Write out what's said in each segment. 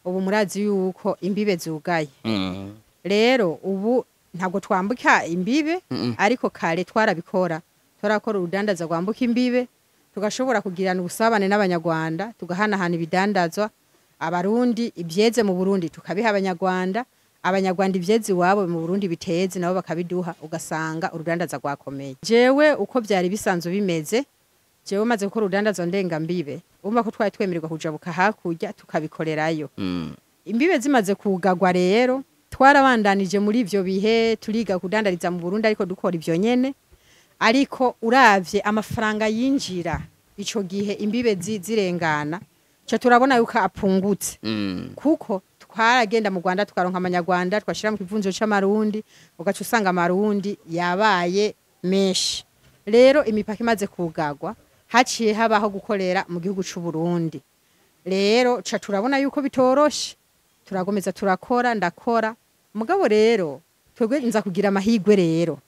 Ubu murazi yuko imbibe zugaye. Rero ubu ntabwo twambuka imbibe, ariko kare twarabikora, twarakora urudandaza rwambuka imbibe, tugashobora kugirana ubusabane n'Abanyarwanda, tugahanahana ibidandazwa. Abarundi ibyeze mu Burundi tukabiha Abanyarwanda, Abanyarwanda ivyeze iwabo mu Burundi biteze nabo bakabiduha, ugasanga urudandaza rwakomeye. Jewe uko byari bisanzwe bimeze, jewe maze gukora urudandaza ndengambibe, urumva ko twari twemererwa kujabuka hakurya tukabikorerayo. Imbibe zimaze kugagwa rero, twarabandanije muri ivyo bihe, turiga kudandariza mu Burundi, ariko dukora ivyo nyene. Ariko uravye amafaranga yinjira ico gihe imbibe zirengana, ca turabona yuko apungutse, kuko twaragenda mu Rwanda tukaronka Amanyarwanda, twashira mu kivunjo c'Amarundi, ugaca usanga Amarundi yabaye menshi. Rero imipaka imaze kugagwa, haciye habaho gukorera mu gihugu c'u Burundi. Rero ca turabona yuko bitoroshe, turagomeza turakora, ndakora. Mugabo rero twebwe nza kugira amahirwe rero,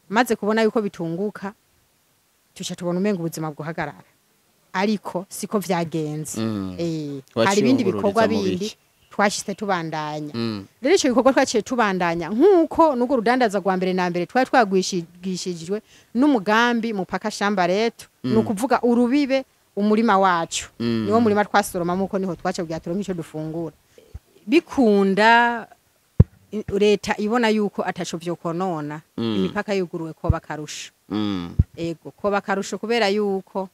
maze kubona yuko bitunguka, tuca tubona umenga ubuzima bguhagarara, ariko siko vyagenze. Hari ibindi bikorwa Waciyungururiza mu bindi biki? twashitse tubandanya. Rero ico gikorwa twaciye tubandanya nk'uko n'urwo rudandaza rwa mbere na mbere twari twagwishijwe n'umugambi Mupaka Shamba Letu, ni ukuvuga urubibe umurima wacu. Niwo murima twasoroma, muko niho twaca kugira turonke ico dufungura. Bikunda leta ibona yuko ataco vyokonona, imipaka yuguruwe koba karusho. Ego, koba karusho, kubera yuko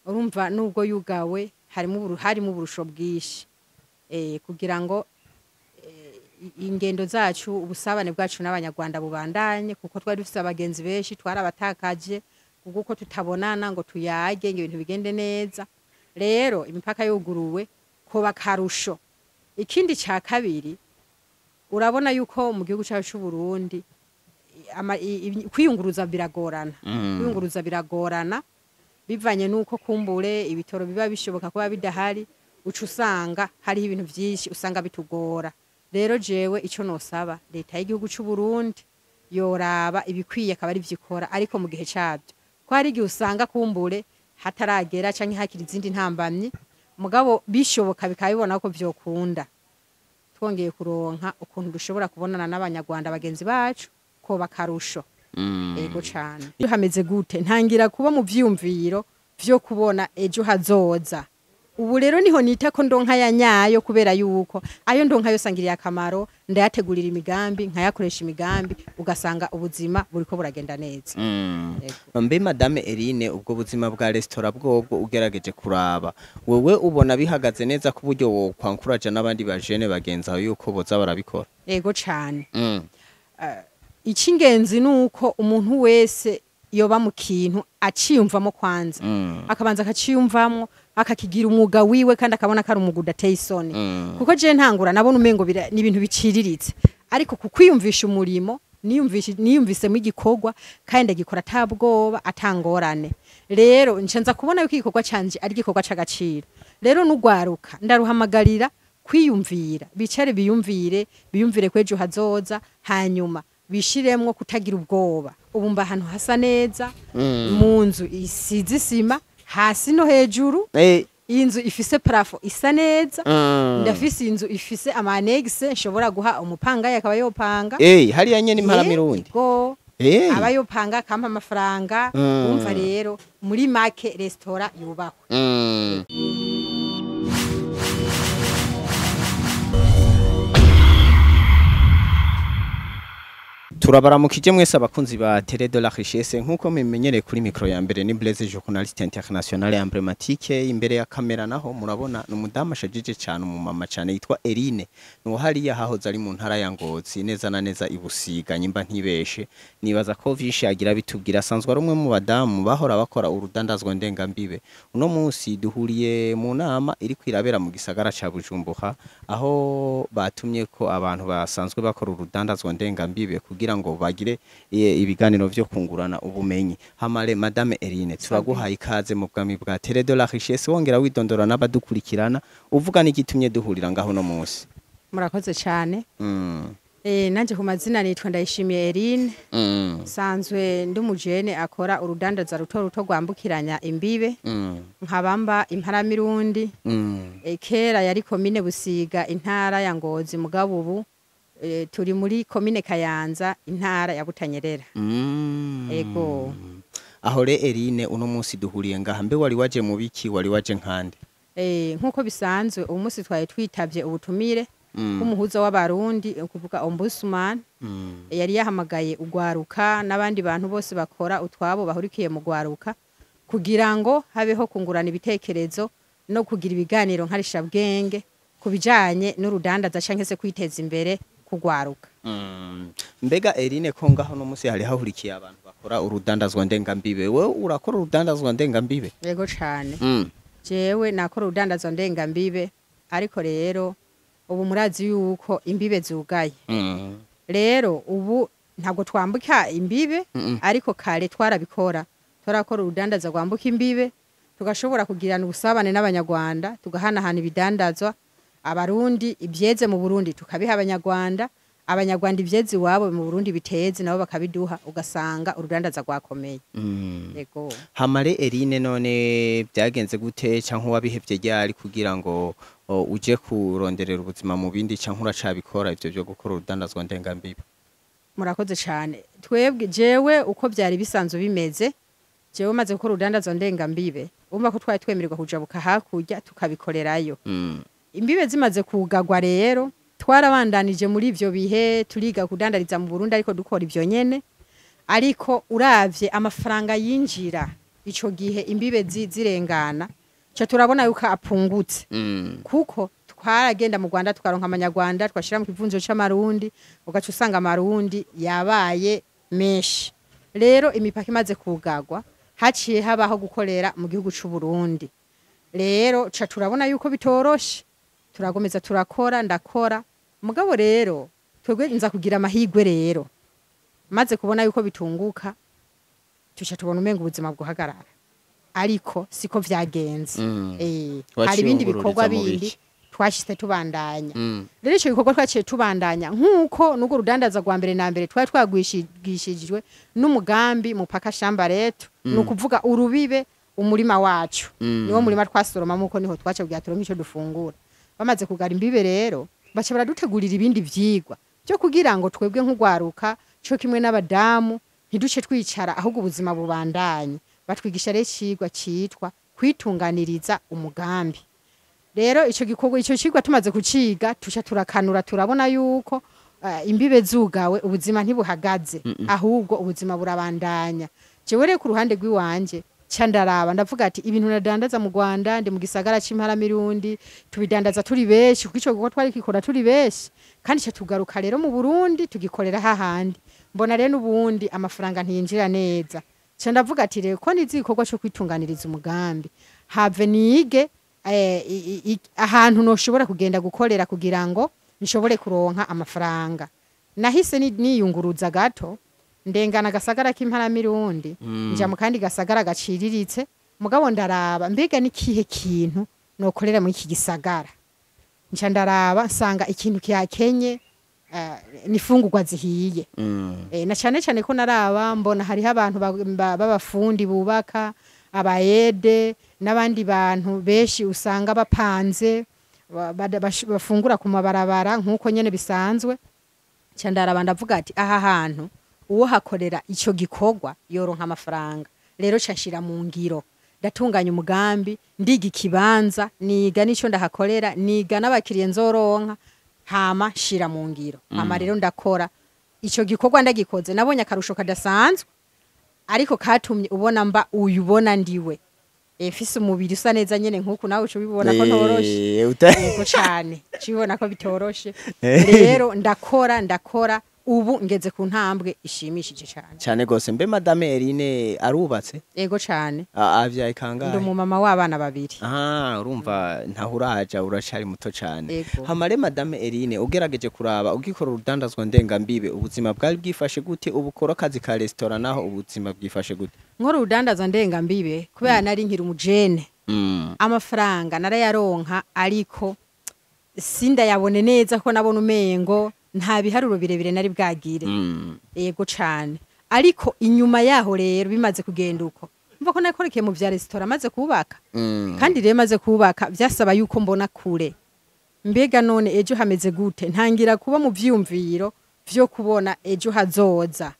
urumva nubwo yugawe harimo uburusho bwinshi, kugira ngo ingendo zacu, ubusabane bwacu n'Abanyarwanda bubandanye, kuko twari dufise abagenzi benshi twarabatakaje kuko tutabonana ngo tuyage ngo ibintu bigende neza. Rero imipaka yuguruwe koba karusho. Ikindi ca kabiri, urabona yuko mu gihugu cyacu cy'u Burundi kwiyunguruza biragorana. Kwiyunguruza biragorana bivanye nuko kumbure ibitoro biba bishoboka kuba bidahari, uca usanga hariho ibintu byinshi usanga bitugora. Rero jewe ico nosaba leta y'igihugu cy'u Burundi, yoraba ibikwiye akaba ari vyikora, ariko mu gihe cabyo, ko hari igihe usanga kumbure hataragera canke hakiri izindi ntambamyi. Mugabo bishoboka bikabibona ko vyokunda, twongeye kuronka ukuntu dushobora kubonana n'Abanyarwanda bagenzi bacu, ko bakarusho. Ego cane. Hameze gute? Ntangira kuba mu vyiyumviro vyo kubona ejo hazoza. Ubu rero niho nita ko ndonka ya nyayo, kubera yuko ayo ndonka yose angiriye akamaro, ndayategurira imigambi, nkayakoresha imigambi, ugasanga ubuzima buriko buragenda neza. Yego. Mbe Madame Eline, ubwo buzima bwa resitora bwobwo ugerageje kuraba, wewe ubona bihagaze neza ku buryo wokwankuraja n'abandi bajene bagenzi aho yuko boza barabikora? Ego cane. Icy'ingenzi ni uko umuntu wese yoba mu kintu aciyumvamo kwanza, akabanza akaciyumvamo, akakigira umwuga wiwe, kandi akabona ko ari umwuga udateye isoni. Kuko je ntangura nabona umengo ni ibintu biciriritse, ariko kukwiyumvisha umurimo, niyumvisemo igikorwa kandi ndagikora atabwoba, atangorane. Rero nca nza kubona yuko igikorwa canje ari igikorwa c'agaciro. Rero n'ugwaruka ndaruhamagarira kwiyumvira, bicare biyumvire, biyumvire ko ejo hazoza, hanyuma bishiremwo kutagira ubwoba. Ubu mba ahantu hasa neza, mu nzu isize isima hasi no hejuru, inzu ifise plafond isa neza. Ndafise inzu ifise ama annexe nshobora guha umupangayi akaba yopanga. Hariya nyene imparamirundi? Yego. Aba yopanga akampa amafaranga. Umva rero, muri make resitora yubahwe. Turabaramukije mwese abakunzi ba Télé de la Richesse. Nkuko mumenyereye, kuri micro ya mbere ni Blaise, journaliste international emblématique. Imbere ya kamera naho murabona ni umudamu ashajije cyane, umumama cyane, yitwa Eline. Nuwo hariya hahoze ari mu ntara ya Ngozi, neza na neza ibusiga nyimba ntibeshe. Nibaza ko vyinshi yagira bitubwira. Asanzwe ari umwe mu badamu bahora bakora urudandazwa ndengambibe. Uno munsi duhuriye mu nama iri kwirabera mu gisagara ca Bujumbura, aho batumye ko abantu basanzwe bakora urudandazwa ndengambibe kugira ngo bagire ibiganiro vyo kungurana ubumenyi. Hamare Madame Eline, turaguhaye ikaze mu bwami bwa Télé de la Richesse, wongera widondora n'abadukurikirana, uvuga n'igitumye duhurira ngaho no munsi. Murakoze cyane. Nanje ku mazina nitwa Ndayishimiye Eline. Sanzwe ndi umujene akora urudandaza ruto ruto rwambukiranya imbibe. Nkabamba Imparamirundi. Kera yari komine Busiga, intara ya Ngozi, mugabo ubu turi muri komine Kayanza, intara ya Butanyerera. Ego. Aho re Eline, uno munsi duhuriye ngaha, mbe wari waje mu biki, wari waje nkande? Nkuko bisanzwe, uyu munsi twari twitavye ubutumire bw'umuhuza w'Abarundi, ukuvuga ombudsman. Yari yahamagaye ugwaruka n'abandi bantu bose bakora utwabo bahurikiye mu gwaruka kugira ngo habeho kungurana ibitekerezo no kugira ibiganiro nkarishabwenge ku bijanye n'urudandaza canke se kwiteza imbere kugwaruka. Mbega Eline, ko ngaho no munsi hari hahurikiye abantu bakora urudandazwa ndengambibe, wewe urakora urudandazwa ndengambibe? Yego cane. Jewe nakora urudandazwa ndengambibe, ariko rero ubu murazi yuko imbibe zugaye. Rero ubu ntabwo twambuka imbibe, ariko kare twarabikora, twarakora urudandaza rwambuka imbibe, tugashobora kugirana ubusabane n'Abanyarwanda, tugahanahana ibidandazwa. Abarundi ibyeze mu Burundi tukabiha Abanyarwanda, Abanyarwanda ivyeze iwabo mu Burundi biteze nabo bakabiduha, ugasanga urudandaza rwakomeye. Yego. Hamare Eline, none byagenze gute, canke wabihevye ryari kugira ngo uje kuronderera ubuzima mu bindi, canke uracabikora ivyo byo gukora urudandazwa ndengambibe? Murakoze cyane. Twebwe, jewe uko byari bisanzwe bimeze, jewe maze gukora urudandazo ndengambibe, urumva ko twari twemererwa kujabuka hakurya tukabikorerayo. Imbibe zimaze kugagwa rero, twarabandanije muri ivyo bihe turiga kudandariza mu Burundi, ariko dukora ivyo nyene. Ariko uravye amafaranga yinjira ico gihe imbibe zirengana, ca turabona yuko apungutse, kuko twaragenda mu Rwanda tukaronka amanyarwanda, twashira mu kivunjo c'amarundi, ugaca usanga amarundi yabaye menshi. Rero imipaka imaze kugagwa, haciye habaho gukorera mu gihugu c'u Burundi. Rero ca turabona yuko bitoroshe, turagomeza turakora, ndakora. Mugabo rero twebwe nza kugira amahigwe rero, maze kubona yuko bitunguka, tuca tubona umenga ubuzima bguhagarara, ariko siko vyagenze. Hari ibindi bikorwa Waciyungururiza mu bindi biki? Twashitse tubandanya. Rero ico gikorwa twaciye tubandanya nk'uko n'urwo rudandaza rwa mbere na mbere twari twagwishijwe n'umugambi Mupaka Shamba Letu, ni ukuvuga urubibe umurima wacu. Niwo murima twasoromamo, uko niho twaca kugira turonke ico dufungura. Bamaze kugara imbibe rero, baca baradutegurira ibindi vyigwa byo kugira ngo twebwe nk'ugwaruka co kimwe n'abadamu ntiduce twicara, ahubwo ubuzima bubandanye. Batwigisha rero icigwa citwa kwitunganiriza umugambi. Rero ico gikorwa, ico cigwa tumaze kuciga, tuca turakanura, turabona yuko imbibe zugawe ubuzima ntibuhagaze, ahubwo ubuzima burabandanya. Jewe rero ku ruhande rw'iwanje ca ndaraba, ndavuga ati ibintu nadandaza mu Rwanda, ndi mu gisagara c'Imparamirundi, tubidandaza turi benshi, kuko ico gikorwa twari kikora turi benshi, kandi ca tugaruka rero mu Burundi tugikorera hahandi, mbona rero n'ubundi amafaranga ntiyinjira neza. Ca ndavuga ati rero ko nizi igikorwa co kwitunganiriza umugambi, have nige ahantu noshobora kugenda gukorera kugira ngo nshobore kuronka amafaranga. Nahise niyunguruza gato, ndengana agasagara k'Imparamirundi, nja mu kandi gasagara gaciriritse. Mugabo ndaraba mbega n'ikihe kintu nokorera muri iki gisagara. Nca ndaraba nsanga ikintu kihakenye ni ifungurwa zihiye. Na cyane cyane ko naraba mbona hariho abantu b'abafundi bubaka, abayede n'abandi bantu benshi usanga bapanze bafungura ku mabarabara nk'uko nyene bisanzwe. Nca ndaraba ndavuga ati aha hantu uwo hakorera ico gikorwa yoronka amafaranga. Rero ca nshira mu ngiro, ndatunganya umugambi, ndiga ikibanza, niga n'ico ndahakorera, niga n'abakiriye nzoronka, hama nshira mu ngiro. Hama rero ndakora ico gikorwa. Ndagikoze nabonye akarusho kadasanzwe, ariko katumye ubona mba uyubona ndiwe, mfise umubiri usa neza nyene nkuku nawe uca ubibona ko ntoroshe. Yego cane, cibona ko bitoroshe. Rero ndakora, ndakora, ubu ngeze ku ntambwe ishimishije cane. Cyane gose. Mbe madame Eline arubatse? Yego cane. Avyaye kangahe? Ndi umumama w'abana babiri. Ah, urumva ntaho uraja, uracari muto cane. Yego. Hamare madame Eline, ugerageje kuraba, ugikora urudandazwa ndengambibe ubuzima bwari bwifashe gute? Ubu ukora akazi ka restaurant naho ubuzima bwifashe gute? Nkora urudandaza ndengambibe, kubera nari nkiri umujene, amafaranga narayaronka, ariko sindayabone neza, ko nabona umengo Nta biharuro birebire nari bwagire. Yego cane. Ariko inyuma yaho rero bimaze kugenda uko, mva ko nakorekeye mu vya resitora maze kubaka. Kandi rero maze kubaka vyasaba yuko mbona kure, mbega none ejo hameze gute? Ntangira kuba mu vyiyumviro vyo kubona ejo hazoza.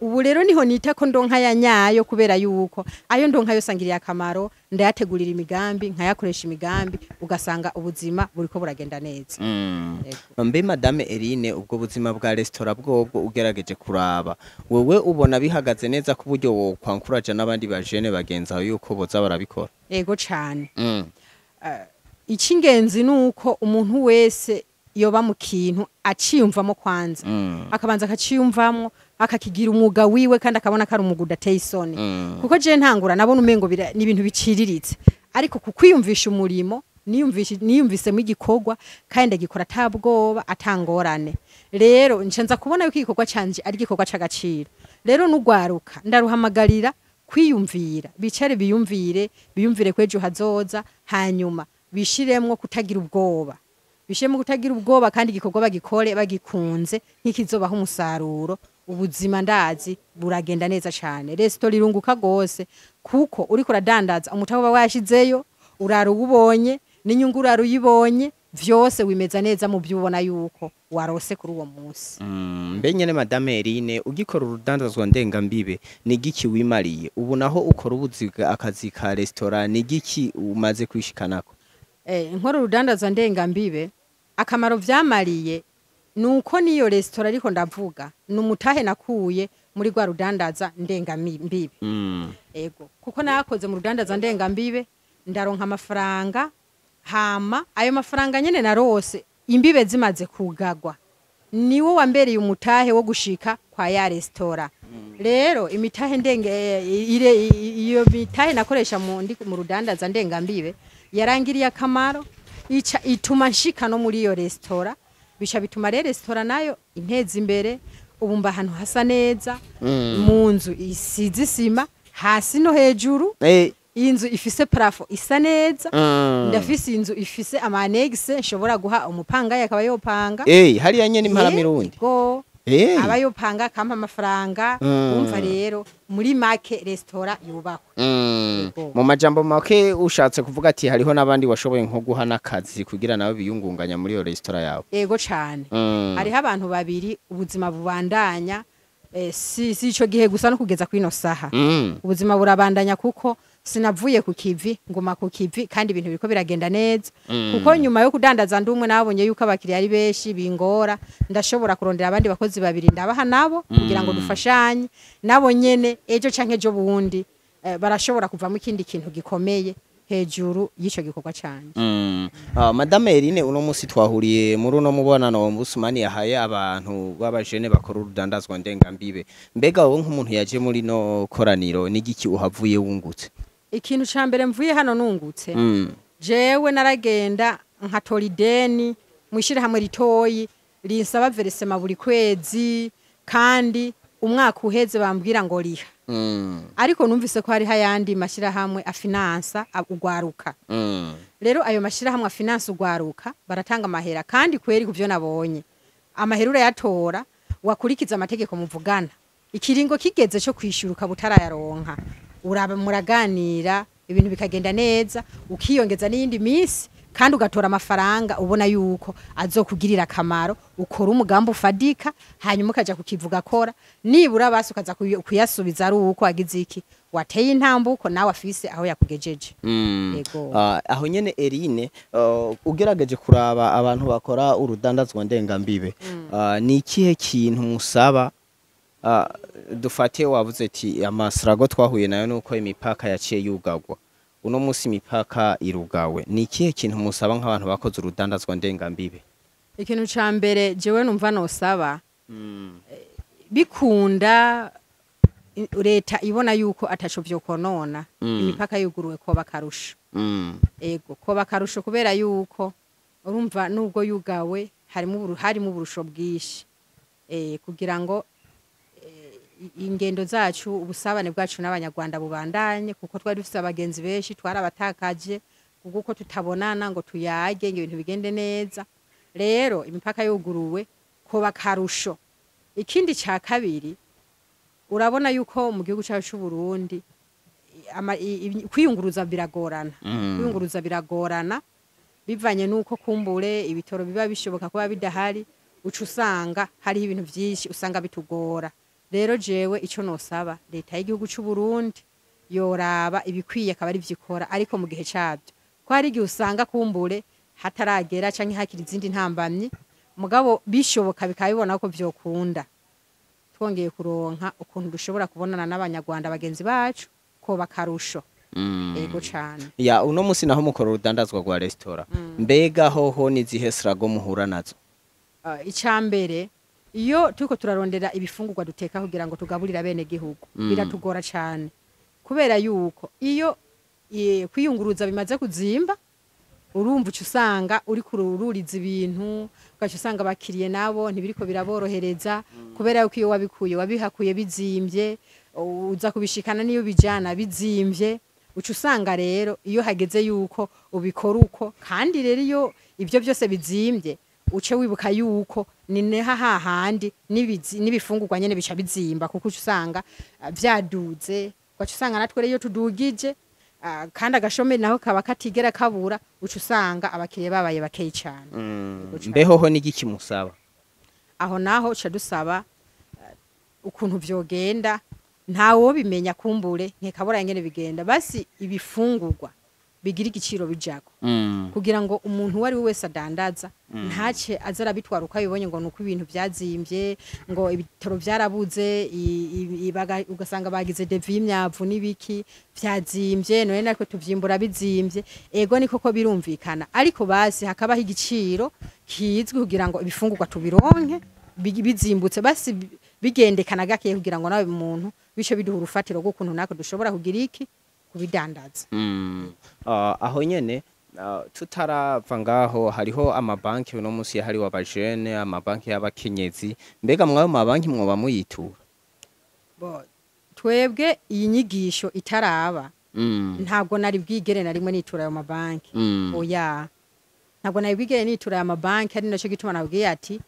Ubu rero niho nita ko ndonka ya nyayo, kubera yuko ayo ndonka yose angiriye akamaro, ndayategurira imigambi, nkayakoresha imigambi, ugasanga ubuzima buriko buragenda neza. Yego. Mbe Madame Eline, ubwo buzima bwa resitora bwobwo ugerageje kuraba, wewe ubona bihagaze neza ku buryo wokwankuraja n'abandi bajene bagenzi aho yuko boza barabikora? Yego cane. Icy'ingenzi ni uko umuntu wese yoba mu kintu aciyumvamo kwanza, akabanza akaciyumvamo, akakigira umwuga wiwe, kandi akabona ko ari umwuga udateye isoni. Kuko je ntangura nabona umengo ni ibintu biciriritse, ariko kukwiyumvisha umurimo niyumvisemo igikorwa kandi ndagikora atabwoba, atangorane. Rero nca nza kubona yuko igikorwa canje ari igikorwa c'agaciro. Rero n'ugwaruka ndaruhamagarira kwiyumvira, bicare biyumvire, biyumvire ko ejo hazoza, hanyuma bishiremwo kutagira ubwoba, bishiremwo kutagira ubwoba, kandi igikorwa bagikore bagikunze nk'ikizobaha umusaruro. Ubuzima ndazi buragenda neza cane. Resitora irunguka gose, kuko uriko uradandaza umutahe uba washizeyo, urara uwubonye n'inyungu, urara uyibonye, vyose wimeza neza mu byo ubona yuko warose kuri uwo munsi. Mbe nyene Madame Eline, ugikora urudandazwa ndengambibe ni giki wimariye? Ubu naho ukora ubuziga akazi ka resitora, ni giki umaze kwishikanako? Nkora urudandazwa ndengambibe, akamaro vyamariye nuko niyo resitora ariko ndavuga ni umutahe nakuye muri rwa rudandaza ndengambibe. Ego, kuko nakoze mu rudandaza ndengambibe ndaronka amafaranga, hama ayo mafaranga nyene narose imbibe zimaze kugagwa niwo wambereye umutahe wo gushika kwa ya resitora. Rero imitahe ndenge ire iyo mitahe nakoresha mu ndi mu rudandaza ndengambibe yarangiriye akamaro, ica ituma nshika no muri iyo resitora, bica bituma rero resitora nayo inteza imbere. Ubu mba ahantu hasa neza, mu nzu isize isima hasi no hejuru, inzu ifise plafond isa neza. Ndafise inzu ifise ama annexe nshobora guha umupangayi akaba yopanga. Hariya nyene imparamirundi? Yego. Aba yopanga akampa amafaranga. Umva rero, muri make resitora yubahwe. Yego. Mu majambo make ushatse kuvuga ati hariho n'abandi washoboye nko guha n'akazi kugira nabo biyungunganya muri iyo resitora yawe? Yego cane. Hariho abantu babiri, ubuzima bubandanya, si ico gihe gusa, no kugeza kwino saha. Ubuzima burabandanya kuko sinavuye ku kivi, nguma ku kivi, kandi ibintu biriko biragenda neza. Kuko nyuma yo kudandaza ndi umwe nabonye yuko abakiriya ari benshi bingora, ndashobora kurondera abandi bakozi babiri ndabaha nabo kugira ngo dufashanye nabo nyene. Ejo canke ejo bundi barashobora kuvamo ikindi kintu gikomeye hejuru y'ico gikorwa canje. Madame Eline, uno musi twahuriye muri uno mubonano wa Ombudsman yahaye abantu b'abajene bakora urudandazwa ndengambibe. Mbega wowe nk'umuntu yaje muri no koraniro, n'igiki uhavuye wungutse? Ikintu ca mbere mvuye hano nungutse, jewe naragenda nkatora ideni mwishirahamwe ritoyi rinsaba versement buri kwezi, kandi umwaka uheze bambwira ngo riha. Ariko numvise ko hariho ayandi mashyirahamwe afinansa ugwaruka. Rero ayo mashyirahamwe afinansa ugwaruka baratanga amahera, kandi kweri ku byo nabonye amahera urayatora wakurikiza amategeko muvugana, ikiringo kigeze cyo kwishyura ukaba utarayaronka, uraba muraganira ibintu bikagenda neza, ukiyongeza n'iyindi minsi, kandi ugatora amafaranga ubona yuko azokugirira akamaro, ukora umugambi ufadika, hanyuma ukaja kukivuga kora nibura basi ukaza kuyasubiza ari uko wagize iki, wateye intambuko nawe afise aho yakugejeje. Yego. Aho nyene Eline, ugerageje kuraba abantu bakora urudandazwa ndengambibe, ni ikihe kintu musaba? Dufate wavuze ati amasirago twahuye nayo nuko imipaka yaciye yugagwa, uno musi imipaka irugawe, ni ikihe kintu musaba nk'abantu bakoze urudandazwa ndengambibe? Ikintu ca mbere jewe numva nosaba, bikunda leta ibona yuko ataco vyokonona, imipaka yuguruwe koba akarusho. Ego, koba akarusho, kubera yuko urumva nubwo yugawe harimo uburusho bwinshi, kugira ngo ingendo zacu, ubusabane bwacu n'abanyarwanda bubandanye, kuko twari dufise abagenzi benshi twarabatakaje kuko tutabonana ngo tuyage ngo ibintu bigende neza. Rero imipaka yuguruwe Koba karusho. Ikindi ca kabiri, urabona yuko mu gihugu cyacu c'u Burundi kwiyunguruza biragorana. Kwiyunguruza biragorana bivanye nuko kumbure ibitoro biba bishoboka kuba bidahari, uca usanga hariho ibintu vyinshi usanga bitugora. Rero jewe ico nosaba leta y'igihugu c'u Burundi, yoraba ibikwiye akaba ari vyikora, ariko mu gihe cabyo, ko hari igihe usanga kumbure hataragera canke hakiri izindi ntambamyi, mugabo bishoboka bikabibona ko vyokunda, twongeye kuronka ukuntu dushobora kubonana n'Abanyarwanda bagenzi bacu, ko bakarusho. Ego cane. Ya, uno musi naho mukora urudandazwa rwa restaurant, mbega hoho ni zihe struggle muhura nazo? Icambere, iyo turiko turarondera ibifungurwa duteka kugira ngo tugaburire abene gihugu, biratugora cane, kubera yuko iyo kwiyunguruza bimaze kuzimba, urumva uca usanga uri kurururiza ibintu, ugaca usanga abakiriye nabo ntibiriko biraborohereza, kubera yuko iyo wabikuye wabihakuye bizimvye, uza kubishikana niyo bijana bizimvye. Uca usanga rero iyo hageze yuko ubikora uko, kandi rero iyo ibyo byose bizimvye, uce wibuka yuko ni neha hahandi n'ibifungurwa nyene bica bizimba, kuko uca usanga vyaduze. Ugaca usanga natwe rero iyo tudugije, kandi agashomeri naho kaba katigera kabura, uca usanga abakiriya babaye bakeyi cane. Yego cane. Mbehoho ni igiki musaba? Aho naho uca dusaba ukuntu vyogenda, ntawobimenya, kumbure ntikabura ingene bigenda, basi ibifungurwa bigira igiciro bijako, kugira ngo umuntu uwo ari we wese adandaza ntace aza arabitwara uko abibonye, ngo nuko ibintu vyazimbye, ngo ibitoro vyarabuze, ugasanga bagize devis y'imyavu n'ibiki vyazimbye, none natwe tuvyimbura bizimvye. Ego, ni koko birumvikana, ariko basi hakabaho igiciro kizwi kugira ngo ibifungurwa tubironke bizimbutse, basi bigendekana gake, kugira ngo nawe muntu bice biduha urufatiro rw'ukuntu natwe dushobora kugira iki, kubidandaza. Aho nyene, tutarava ngaho, hariho amabanki uno munsi yahariwe abajene, amabanki y'abakenyezi. Mbega mwayo mabanki mwoba muyitura? Bo, twebwe iyi nyigisho itaraba, ntabwo nari bwigere na rimwe nitura ayo mabanki. Oya, ntabwo nari bwigere nitura ayo mabanki, ari naco gituma nabwiye ati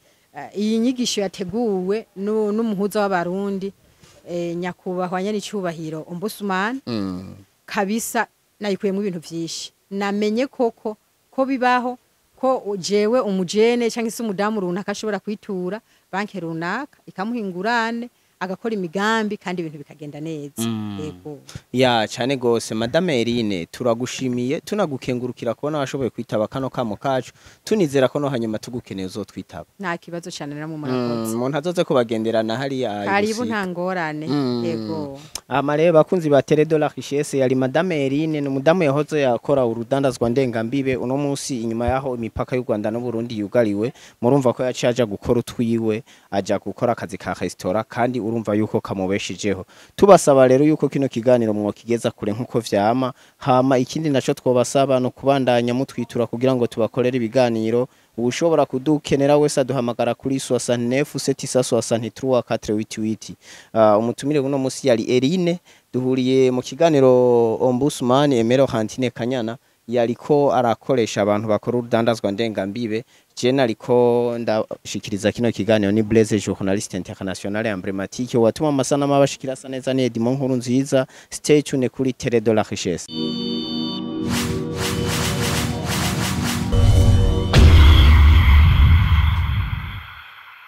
iyi nyigisho yateguwe n'umuhuza w'Abarundi, nyakubahwa nyenicubahiro Ombudsman, kabisa nayikuyemo ibintu vyinshi. Namenye koko ko bibaho ko jewe umujene cyangwa se umudamu runaka ashobora kwitura banki runaka ikamuha ingurane, agakora imigambi, kandi ibintu bikagenda neza. Yego. Ya, cane gose. Madame Erine, turagushimiye, tunagukengurukira kubona washoboye kwitaba kano kamo kacu, tunizera ko no hanyuma tugukeneye uzotwitaba. Nta kibazo cyane, namwe murakoze. Umuntu azoze kubagenderana hariya i Karibu. Busiga. Nta ngorane. Yego. Ama rero, bakunzi ba Tele de la Richesse, yari Madame Erine, ni umudamu yahoze yakora urudandazwa ndengambibe. Uno munsi, inyuma yaho imipaka y'u Rwanda n'u Burundi yugariwe, murumva ko yaciye aja gukora utwiwe, aja gukora akazi ka restaurant, kandi urumva yuko kamubeshijeho. Tubasaba rero yuko kino kiganiro mwokigeza kure nkuko vyama. Hama ikindi naco twobasaba no kubandanya mutwitura kugira ngo tubakorere ibiganiro. Ushobora kudukenera wese aduhamagara kuri 69 763 488. Umutumire uno musi yari Erine, duhuriye mu kiganiro Ombudsman Emero Hantine Kanyana yariko arakoresha abantu bakora urudandazwa ndengambibe. Je nariko ndashikiriza kino kiganiro ni Blaise, journaliste international emblématique. Watuma amasanamu abashikira asa neza ni Edmond Nkuru Nziza. Stay tuned kuri Tele de la Richesse.